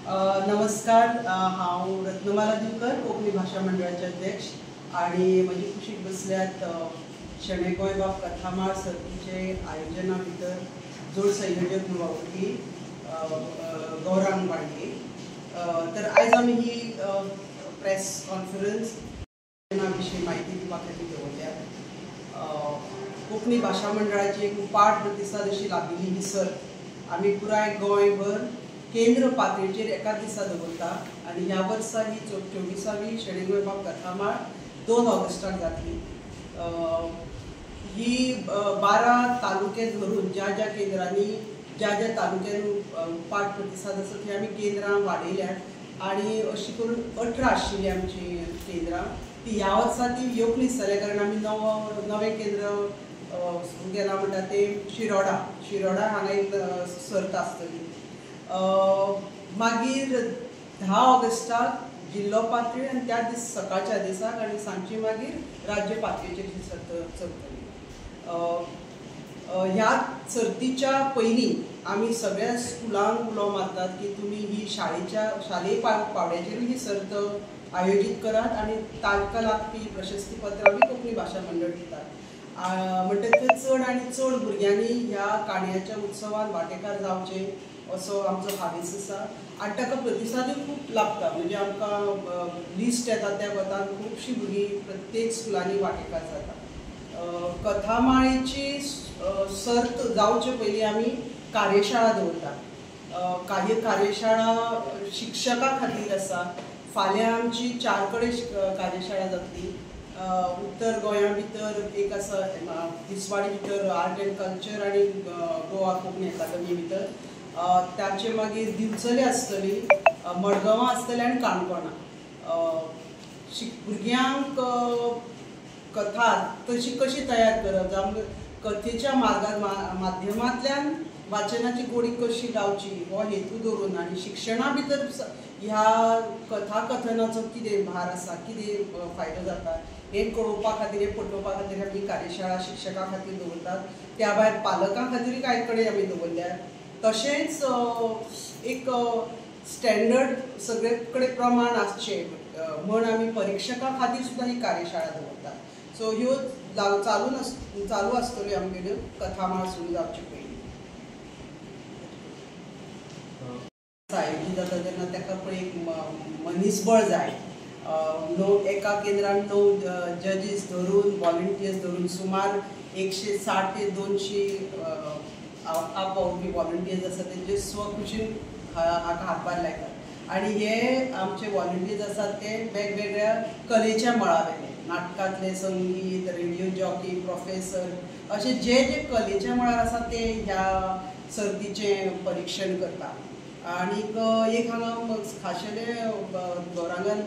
नमस्कार, हांव रत्नमाला दिवकर, कोंकणी भाशा मंडळाचे अध्यक्ष आणि म्हजी कुशीक बसल्यात शणै गोंयबाब कथामाळ सर्तीचे आयोजना भितर जोड संयोजक म्हणून वावुरपी गौरांग बाळगे. तर आयज आमी ही प्रेस कॉन्फरन्स विशीं म्हायती दिवपा खातीर दवरल्या. कोंकणी भाशा मंडळाची एक उपाट प्रतिसाद अशी लाभिल्ली ही सर्त आमी पुराय गोंयभर केंद्र पातळीचेर एकाच दिसा दवरता आनी ह्या वर्सा ही 24वी शणै गोंयबाब कथामाळ 2 ऑगस्टाक जातली. ही 12 तालुके धरून ज्या ज्या केंद्रांनी ज्या ज्या तालुक्यान उपाट प्रतिसाद आसा थंय आमी केंद्रां वाडयल्यात आनी अशी करून 18 आशिल्ली आमची केंद्रां ती ह्या वर्सा ती येवंक दिसतलें, कारण आमी नवें केंद्र सुरू केलां म्हणटा तें शिरोडा. शिरोडा हांगा एक सर्त आसतली. मागीर 10 ऑगस्टाक जिल्लो पातळी आनी त्या दीस सकाळच्या दिसाक आनी सांजची मागीर राज्य पातळीचेर ही सर्त चलतली. ह्या सर्तीच्या पयलीं आमी सगळ्या स्कुलांक उलो मारतात की तुमी ही शाळेच्या शालेय पावंड्याचेरूय ही सर्त आयोजीत करात आनी तांकां लागपी प्रशस्तीपत्रां बी कोंकणी भाशा मंडळ दितात. म्हणटकच चड आनी चड भुरग्यांनी ह्या काणयांच्या उत्सवान वांटेकार जावचें असो आमचो हावेस आसा आनी ताका प्रतिसादूय खूब लागता. म्हणजे आमकां लिस्ट येता त्या वतान खुबशीं भुरगीं प्रत्येक स्कुलांनी वांटेकार जाता. कथामाळेची सर्त जावचे पयलीं आमी कार्यशाळा दवरतात. कार्यशाळा शिक्षकां खातीर आसा. फाल्यां आमची 4 कडेन कार्यशाळा जातली. उत्तर गोंया भितर एक आसा, दिसवाडी भितर आर्ट एंड कल्चर आनी गोवा कोंकणी अकादमी भितर, ताचे मागीर दिवचले आसतली, मडगांवां आसतली आनी काणकोणा. भुरग्यांक कथा तशी कशी तयार करप, जावं कथेच्या माध्यमांतल्यान वाचनाची गोडी कशी लावची हो हेतू दवरून आनी शिक्षणा भितर ह्या कथाकथनाचो कितें भार आसा, कितें फायदो जाता हें कळोवपा खातीर, हें पटोवपा खातीर आमी कार्यशाळा शिक्षकां खातीर दवरतात. त्या भायर पालकां खातीरूय कांय कडेन आमी दवरल्यात. तशेंच एक स्टँडर्ड सगळे कडेन प्रमाण आसचें म्हण आमी परिक्षकां खातीर सुद्दां ही कार्यशाळा दवरतात. सो ह्यो चालू आसतल्यो आमगेल्यो कथामाळ सुरू जावचे पयलीं. आयोजीत जाता तेन्ना ताका पळय एक मनीसबळ जाय. एका केंद्रान 9 जजीस धरून, वॉलंटियर्स धरून सुमार 160 ते 200 आप वावुरपी वॉलंटियर्स आसा तेंचे स्वखुशीन हाका हातभार लायतात. आनी हे आमचे वॉलंटियर्स आसात ते वेगवेगळ्या कलेच्या मळावेले, नाटकांतले, संगीत, रेडियो जॉकी, प्रोफेसर अशे जे जे कलेच्या मळार आसा ते ह्या सर्तीचें परिक्षण करता. आनीक एक हांगा खाशेलें गौरांगान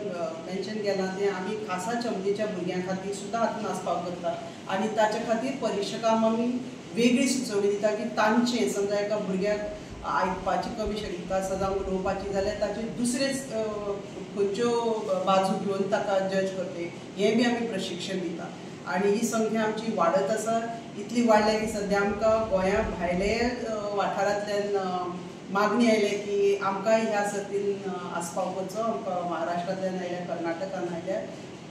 मेन्शन केलां तें आमी खासा क्षमतेच्या भुरग्यां खातीर सुद्दां हातूंत आस्पाव करता आनी ताच्या खातीर परिक्षकांक आमी वेगळी सुचोवणी दिता की तांचें समजा एका भुरग्याक आयकपाची कमी शक्यता आसा जावं उलोवपाची जाल्यार ताचे दुसरे खंयच्यो बाजू घेवन ताका जज करते हें बी आमी प्रशिक्षण दिता. आनी ही संख्या आमची वाडत आसा. इतली वाडल्या की सद्या आमकां गोंया भायले वाठारांतल्यान मागणी आयल्या की आमकांय ह्या सर्तीन आस्पाव करचो. आमकां महाराष्ट्रांतल्यान आयल्या, कर्नाटकान आयल्या,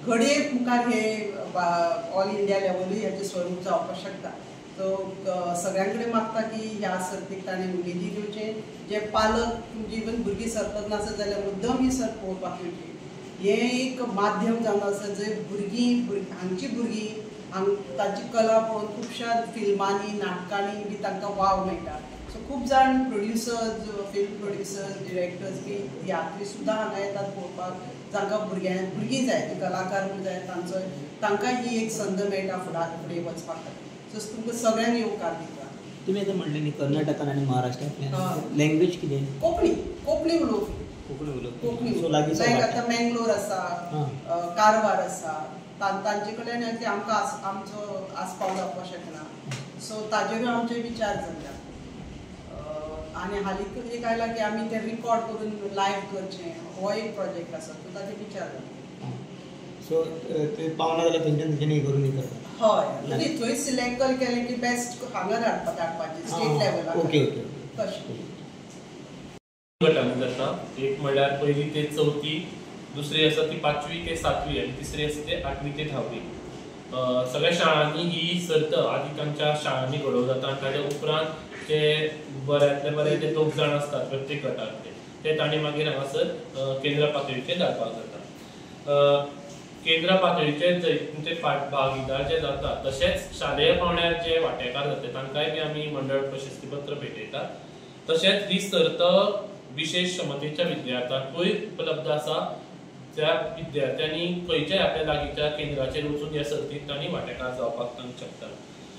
घडये मुखार हे ऑल इंडिया लेवलूय हेचें स्वरूप जावपाक शकता. सो सगळ्यां कडेन मागता की ह्या सर्तीक ताणें उमेदी घेवचें. जे पालक तुमची इवन भुरगीं सर्तक नासत जाल्यार मुद्दम ही सर्त पळोवपाक येवची. हें एक माध्यम जावन आसा जंय भुरगीं हांगची भुरगीं तांची कला पळोवन खुबश्या फिल्मांनी, नाटकांनी बी तांकां वाव मेळटा. सो खूब जाण प्रोड्युसर्स, फिल्म प्रोड्युसर्स, डिरेक्टर्स बी तियात्री सुद्दां हांगा येतात पळोवपाक. जांकां भुरगीं जाय, ती कलाकार म्हूण जाय, तांकां ही एक संद मेळटा फुडें वचपा खातीर. सो तुमकां सगळ्यांक येवकार दिता. तुमी आतां म्हणलें न्ही कर्नाटकान आनी महाराष्ट्रांतल्यान लँग्वेज कितें? कोंकणी. कोंकणी उलोवपी. कोंकणी उलोवपी. कोंकणी. सो लागीं आतां मँगलोर आसा, कारवार आसा, तांचे कडल्यान आमकां आमचो आस्पाव जावपाक शकना. सो ताजेरूय आमचे विचार चल्ल्या. आनी हालींच एक आयला की आमी तें रिकॉर्ड करून लायव्ह करचें, हो एक प्रोजेक्ट आसा, सो ताजेर विचार जाता. सो ते पावना जाल्यार थंयच्यान थंयच्यान हें करून करता. हय, थंय सिलेक्ट केलें की बेस्ट हांगा धाडपाचें स्टेट लेवलार. Okay okay. तशें. गटांनी जाता. एक म्हणल्यार पयली ते चवथी, दुसरी आसा ती पांचवी ते सातवी आनी तिसरी आसा ते आठवी ते धावी. सगळ्या शाळांनी ही सर्त आदी तांच्या शाळांनी घडोवं जाता आनी ताच्या उपरांत जे बऱ्यांतले बरे ते दोग जाण आसतात प्रत्येक गटांतले ते तांणी मागीर हांगासर केंद्र पातळीचेर धाडपाक जाता. केंद्र पातळीचेर जैतिवंत भागीदार जे जाता तशेंच शालेय पांवड्यार जे वांटेकार जाता तांकांय बी आमी मंडळ प्रशस्तीपत्र भेटयतात. तशेंच ही सर्त विशेश क्षमतेच्या विद्यार्थ्यांकूय उपलब्ध आसा, ज्या विद्यार्थ्यांनी खंयच्याय आपल्या लागींच्या केंद्राचेर वचून ह्या सर्तींत तांणी वांटेकार जावपाक तांकां शकतात.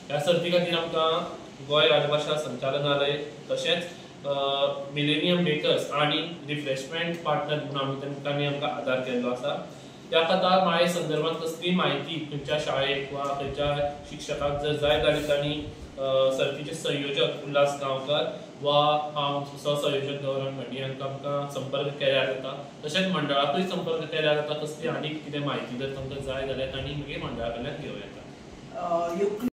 ह्या सर्ती खातीर आमकां गोंय राजभाशा संचालनालय तशेंच मिलेनियम बेकर्स आनी रिफ्रेशमेंट पार्टनर म्हणून आमी तांणी आमकां आदार केल्लो आसा. त्या खातीर माळे संदर्भात कसली म्हायती खंयच्या शाळेक वा खंयच्या शिक्षकाक जर जाय जाल्यार तांणी सर्तीचे संयोजक उल्हास गांवकर वा हांव सहसंयोजक गौरांग घाडी हांकां आमकां संपर्क केल्यार जाता. तशेंच मंडळाकूय संपर्क केल्यार जाता. कसली आनीक कितें म्हायती जर तांकां जाय जाल्यार तांणी मागीर मंडळा कडल्यान घेवं येता.